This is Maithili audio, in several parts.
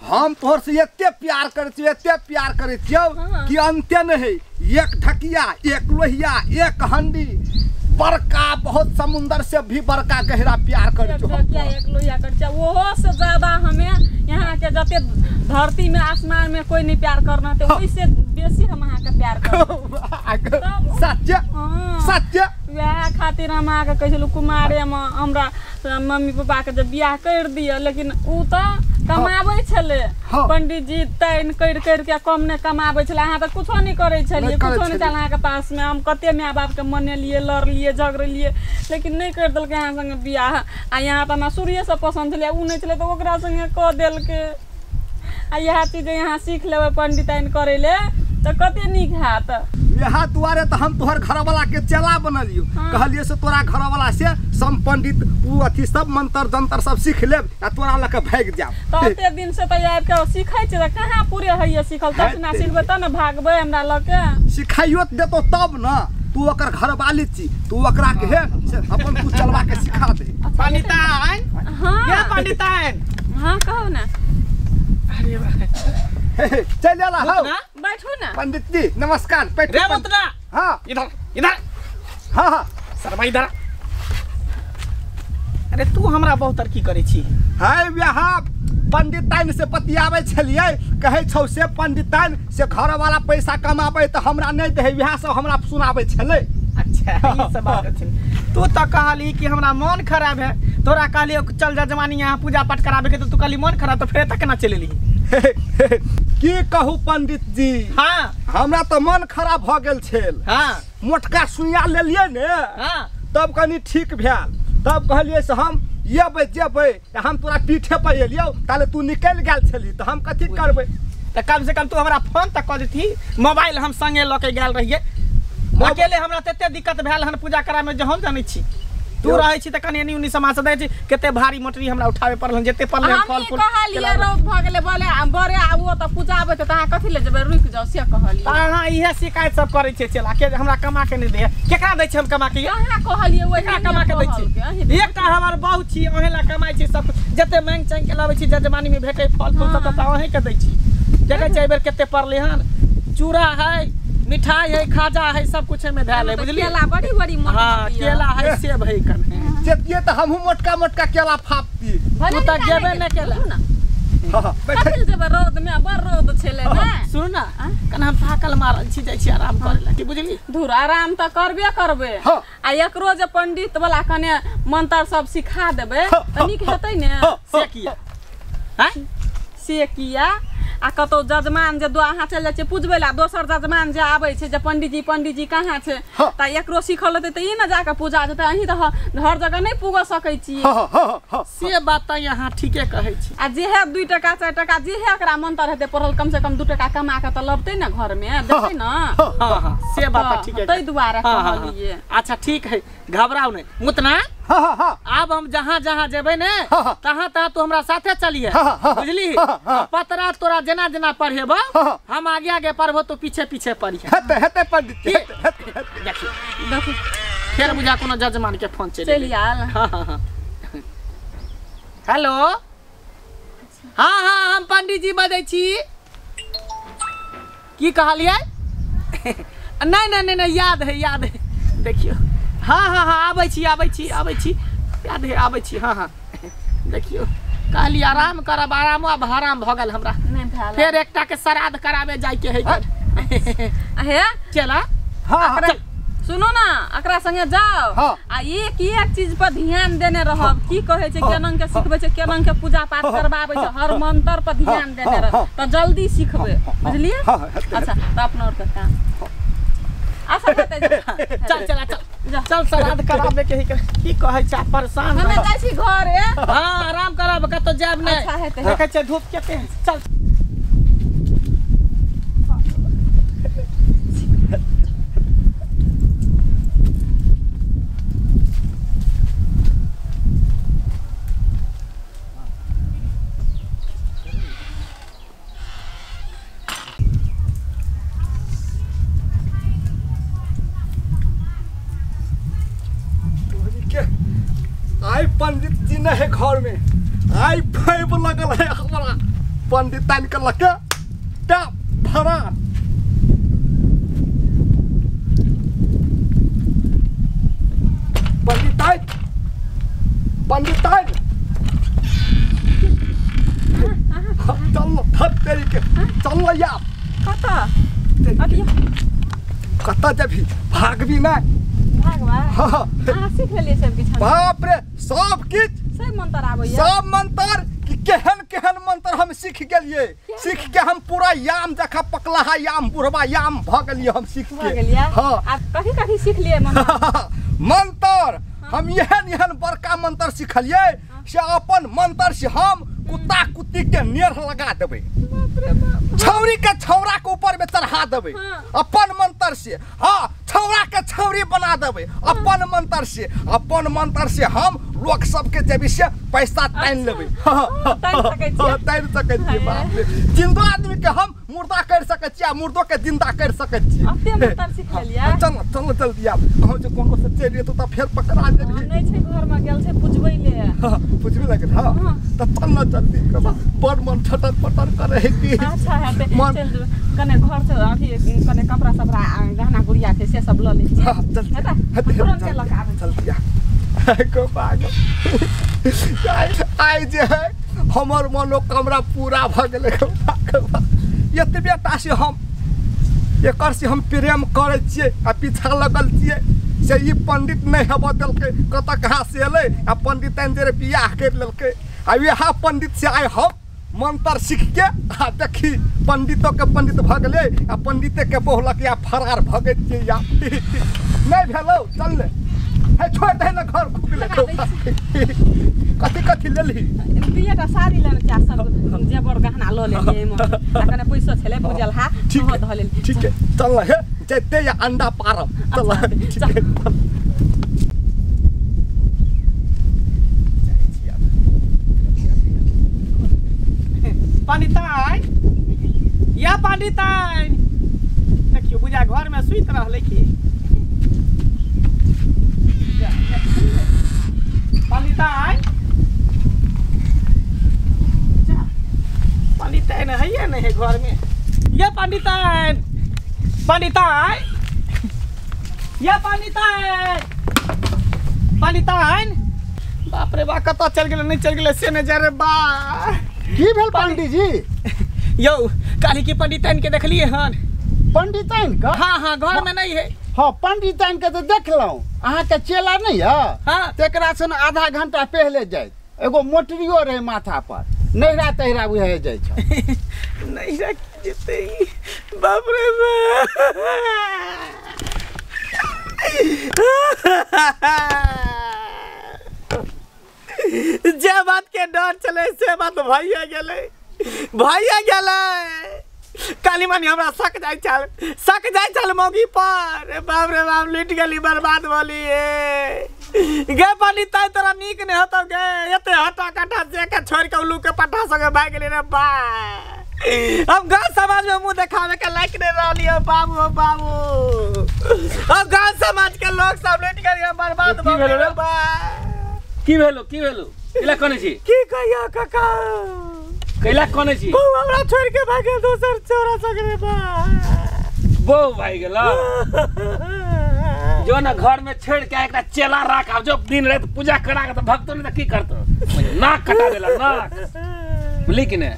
हम तोहर से एते प्यार करै छियौ, एते प्यार करै छियौ कि अंते नहीं है। एक ढकिया, एक लोहिया, एक हंडी, बड़का बहुत समुंदर से भी बड़का गहरा प्यार करै छियौ। ढकिया एक लोहिया करै छियौ, ओहो से ज्यादा हमें यहाँ के जते धरती में आसमान में कोई नहीं प्यार करना ते ओइसे बेसी हम अहाँ के प्यार करब। सत्य सत्य। वएह खातिर हम अहाँ के कहै छलहुँ कुमारे में हमरा मम्मी पापा के जे बियाह कर दिअ, लेकिन उ तऽ कमाबै छलै। पंडित जी तैन करि करि के कम नहि कमाबै छलै। अहाँ तऽ कुछो नहि करै छलियै, कुछो नहि छल अहाँके पासमे। हम कते माय बापके मनेलियै, लड़लियै, झगड़लियै, लेकिन नहि करि देलकै अहाँ संगे बियाह। आ यहाँ तऽ हमरा शुरुएसँ पसन्द छलै, उ नहि छलै तऽ ओकरा संगे कऽ देलकै। आ इएह चीज यहाँ सीख लेबै पंडिताइन करै ले तऽ कते नीक हैत। यहाँ दुआरे तऽ हम तोहर घरवाला के चेला बनलियो। कहलिए से तोरा घरवाला से सब पंडित उ अथी सब मंत्र जंतर सब सीख लेब आ तोरा लऽ के भागि जायब। तऽ ओते दिन से तऽ आबि के सीखै छै तऽ कहाँ पूरे होइए सीखल? तब ना सीखबै तब ने भागबै हमरा लऽ के। सिखाइयो देतौ तब न, तू ओकर घरवाली छी, तू ओकरा के हे से अपन तू चलवा के सिखा दे। पंडिताइन। हाँ पंडिताइन। हाँ कहू ना। अरे वाह, चल आला हो, बैठू ना। पंडित जी नमस्कार। बैठू रे मुतना। हाँ इधर इधर। हाँ हाँ शर्मा इधर। अरे तू हमरा बहुत तरकी करै छी। हाय यहाँ पंडिताइन से पतियाबै छलियै, कहै छौ से पंडिताइन से घरवाला पैसा कमाबै तऽ हमरा नहि दै, इएह सब हमरा सुनाबै छलै। अच्छा ई सब बात छै। तू तऽ कहली कि हमरा मन खराब है, तोरा कहलियै चल जा जवानी यहाँ पूजा पाठ कराबे के, तो तू कहली मन खराब, तो फेर तक केना चलि एली? की कहू पंडित जी, हाँ हमरा तऽ मन खराब भऽ गेल छल। हाँ मोटका सुइया लेलियै ने, हाँ तब कनी ठीक भेल। तब कहलियै से हम एबै जेबै, हम तोरा पीठे पर एलियौ, ताले तू निकलि गेल छली तऽ हम कथी करबै? तऽ कम से कम तू हमरा फोन तऽ कऽ देती, मोबाइल हम संगे लऽ के गेल रहियै। अकेले हमरा तते दिक्कत भेल हन पूजा करामे जे हम जानै छी। तू रहै छी तऽ कनि एनी उनी समाज से दै छी, कते भारी मोटरी हमरा उठाबे पड़ल हन, जते पड़ल हन फल फूल। कहलियै रौद भऽ गेलै, बोले बड़े आबो तऽ पूजा आबै तऽ अहाँ कथी ले जेबै, रुकि जाउ से कहलियै। अहाँ इएह शिकायत सब करै छियै चेला के, हमरा कमा के नहि दैया। केकरा दै छी हम कमा के? अहाँ कहलियै ओहि कमा के दै छी। एकटा हमर बहु छी, अहें ला कमाइ छी सब, जते मांगि चांगि के लाबै छी जजमानी में भेटै फल फूल सब तऽ अहें के दै छी। देखै छियै एहि बेर कते पड़लै हन, चूड़ा है, मिठाई है, खाजा है, सब कुछ में धैल है, बुझलियै? केला बड़ी बड़ी मोटा। हाँ केला है, सेब है कने। जेतियै तऽ हमहूँ मोटका मोटका केला फापती। तू तऽ गेबे नहि केला। हाँ कथी जेबै रौद में, बड़ रौद छलै ने। सुन ना, कने हम थाकल मारल छी, जाइ छी आराम करै ला, की बुझली? धुर आराम तऽ करबे करबै, आ एकरो जे पंडित वाला कने मंत्र सब सिखा देबै तऽ नीक हेतै ने। से किया? हैं से किया? आ कतौ जजमान जे अहाँ चलि जाइ छियै पुजबै लए, दोसर जजमान जे आबै छै जे पंडीजी पंडीजी कहाँ छै, तऽ एकरो सीखल हेतै तऽ ई ने जाकऽ पूजा जेतै। अहीं तऽ हर जगह नहि पुग सकै छियै। से बात तऽ अहाँ ठीके कहै छी। आ जेहे 2 टका 4 टका जेहे एकरा मंत्र हेतै पढ़ल, कम से कम 2 टका कमा कऽ तऽ लबतै ने घरमे, देतै ने। से बात तऽ ठीके, ताहि दुआरे कहलियै। अच्छा ठीक है, घबराउ नहि मुतना। आब हम जहाँ जहाँ जेबै ने तहाँ तहाँ तू हमरा साथे चलिए, बुझली? पतरा तोरा जेना जेना पढ़ेबो हम आगे आगे पढ़बो, तो पीछे पीछे पढ़िए। हेतै हेतै पंडित जी, देखिए फेर बुझा कोनो जजमान के फोन चलि आयल। हाँ हाँ हेलो। हाँ हाँ हम पंडित जी बजै छी। की कहलियै? नहीं नहीं नहीं नहीं, याद है याद है, देखियौ। हाँ हाँ हाँ आबै छी आबै छी आबै छी, याद है आबै छी। हाँ हाँ देखियौ, कहली आराम करब, आरामो आब हराम भऽ गेल हमरा। फेर एकटा के श्राद्ध कराबे जाइके है। हे चला। हाँ सुनू ना, एकरा संगे जाओ आ एक एक चीज पर ध्यान देने रहब। की कहै छै, केना के सिखबै छै, केना के पूजा पाठ करबाबै छै, हर मंत्र पर ध्यान देने रहब तऽ जल्दी सिखबै, बुझलियै? अच्छा तऽ अपना और के काम अच्छा चल चल चल चल श्राद्ध कराबे के ही। की कहै छै परेशान हमे जाइ छी घरे। हाँ आराम करब, कतौ जायब नहि। देखै छै धूप कते। चल आई पंडित जी नहीं है घर में, आई फैब लगल है हमारा। पंडिताइन के लके टा फरार। पंडिताइन पंडिताइन चल थप तेरी के चल यार कतऽ कतऽ जेबही भागबी नहि भागबा। हां अहाँ सीख लेलियै सब किछु। बाप रे सब किछु सब मंत्र आबैया सब मंत्र कि केहन केहन मंत्र हम सीख गेलियै। सीख के हम पूरा याम जखा पकलाहा याम बुढ़वा याम भ गेलियै हम सीख के। हां आ कथी कथी सीख लियै मंत्र? हम एहन एहन बड़का मंत्र सिखलियै से अपन मंत्र से हम कुत्ता कुत्ती के नेर लगा देबै, छौरी के छौरा के ऊपर में चढ़ा देबै अपन मंत्र से। हाँ छौरा के छौरी बना देबै अपन मंत्र से। अपन मंत्र से हम लोग सबके जेबी से पैसा तानि लेबै। तानि सकै छियै बाप रे। जिंदा आदमी के हम मुर्दा कर सकै छियै आ मुर्दो के जिंदा कर सकै छियै। चल चल जल्दी आब कहूँ जे कोनो से चलि एतौ तऽ फेर पकड़ा जेबही। नहि छै घर में गेल छै पुजबै ले। हां पुजबै लगे। हां तऽ चल न जल्दी बड़ मन छटर पटर करे है की। अच्छा हेतै चल जेबै कने घर से अथी कने कपड़ा सपड़ा गहना गुड़िया छै से सब ल लै छियै। हां चल हेतै जल्दी आ को पागल आइ जे है हमर मनोकामना पूरा भ गेलै। एतबे टा से हम एकर से हम प्रेम करै छियै आ पीछा लगल छियै से ई पंडित नहि हेबऽ देलकै। कतऽ कहाँ से एलै आ पंडित जे बियाह करि लेलकै आ वएह पंडित से आइ हम मंत्र सीख के आ देखी पंडितो के पंडित भऽ गेलै आ पंडिते के बहुलक या फरार भऽ गेल या नहि भेलौ। चल ले हे छोड़ दे ना घर खुगले। कथी कथी लेलही? दुइटा साड़ी लेने छै सब जेबर गहना ल लेलियै एहिमे आ कने पैसो छलै बुझल हा सेहो धऽ लेलियै। ठीक है चल हे जैते या अंडा पारब चल। ठीक है पंडिताइन या पंडिताइन देखियो बुझा घर में सुति रहलै की। पंडिताइन पंडिताइन है नहीं है घर में। ये पंडिताइन पंडिताइन ये पंडिताइन पंडिताइन बाप रे बा कतऽ चलि गेलै नहि चलि गेलै से नहि जाय रे बा। की भेल पंडित जी? यौ काल्हि की पंडिताइन के देखलियै हन? पंडिताइन के? हाँ हाँ घर में नहीं है। हाँ पंडिताइन के तो देखलहुँ अहाँके चेला नहीं है। हाँ तेकरा से आधा घंटा पहले जाइत एगो मोटरियो रहे माथा पर नैहरा तैहरा बुझाइ जाइ छै। नैहरा जेतै बाप रे बाप। जे बात के डर छलै से बात भइए गेलै भइए गेलै। काली मानी हमरा सक जाइ छल सक जाइ छल मौगी पर। बाप रे बाप लुटि गेली बर्बाद भली गे पंडिताइ तोरा नीक नहि होतौ गे एते हटा कटा जे के छोड़ि के उल्लू के पट्टा संगे भागि गेली रे बा। हम गाँव समाज में मुँह देखावे के लायक नहीं रहलियै बाबू बाबू। अब गाँव समाज के लोग सब लुटि गेली बर्बाद भऽ गेली रे बा। की भेलो की भेलो कैला कनै छी? की कहियो काका कैला कनै छी? बौ हमरा छोड़ि के भागि गेल दोसर चोरा संगे बा। बौ भागि गेल जो ना घर में छोड़ के एकटा चेला राख आब जो दिन रात पूजा करा के त भक्तो ने त की करतो नाक कटा देला नाक बुझली कि ने?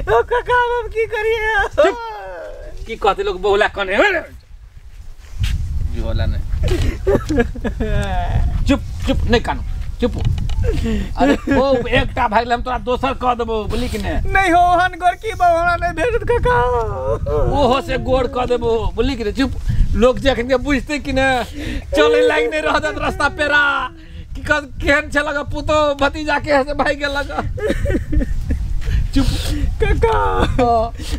ओ काका हम की करिए? की कहते लोग बहुला कने होला नहीं। चुप चुप नहीं कानू चुप। अरे ओ एकटा भागल हम तोरा दोसर कह देबो बुझली कि ने? नहीं हो हन गोरकी बहु हमरा नहीं भेटत काका ओहो से गोर कह देबो बुझली कि ने? चुप लोग जखन के बुझते कि ने चले लाग नहीं रहत रास्ता पेरा कि केहन छलक पुतो भतीजा के से भागि गेलक। चुप काका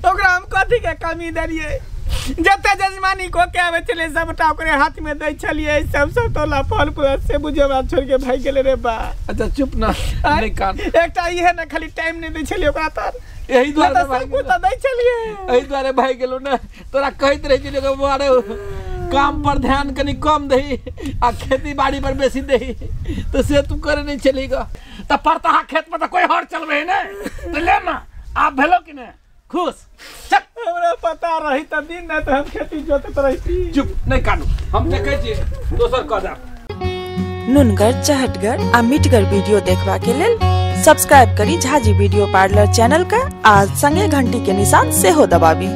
ओकरा हम कथी के कमी देलियै? जते जजमानी को के आबै छलै सबटा ओकरे हाथ में दै छलियै सब सब तोला फल फूल से बुझे हमरा छोड़ के भागि गेलै रे बा। अच्छा चुप ना नहीं कान एकटा इहे ना खाली टाइम नहीं दै छलियै ओकरा तर एही दुआरे सब दै छलियै एही दुआरे भागि गेलो ने। तोरा कहैत रहै छियै अरे काम पर ध्यान कनी कम दही आ खेती बाड़ी पर बेसी दही तो से तू करे नहीं चली गा। त परतहा खेत में त कोई हर चलबे नै त ले ना आप भेलो कि ने खुश चल। हमरा पता रही त दिन ना त हम खेती जोतत रही। चुप नहीं कानू हम देखै छी दोसर कह जा। नुनगर चहटगर आ मिठगर वीडियो देखबा के लेल सब्सक्राइब करी झाजी वीडियो पार्लर चैनल का आ संगे घंटी के निशान सेहो दबाबी।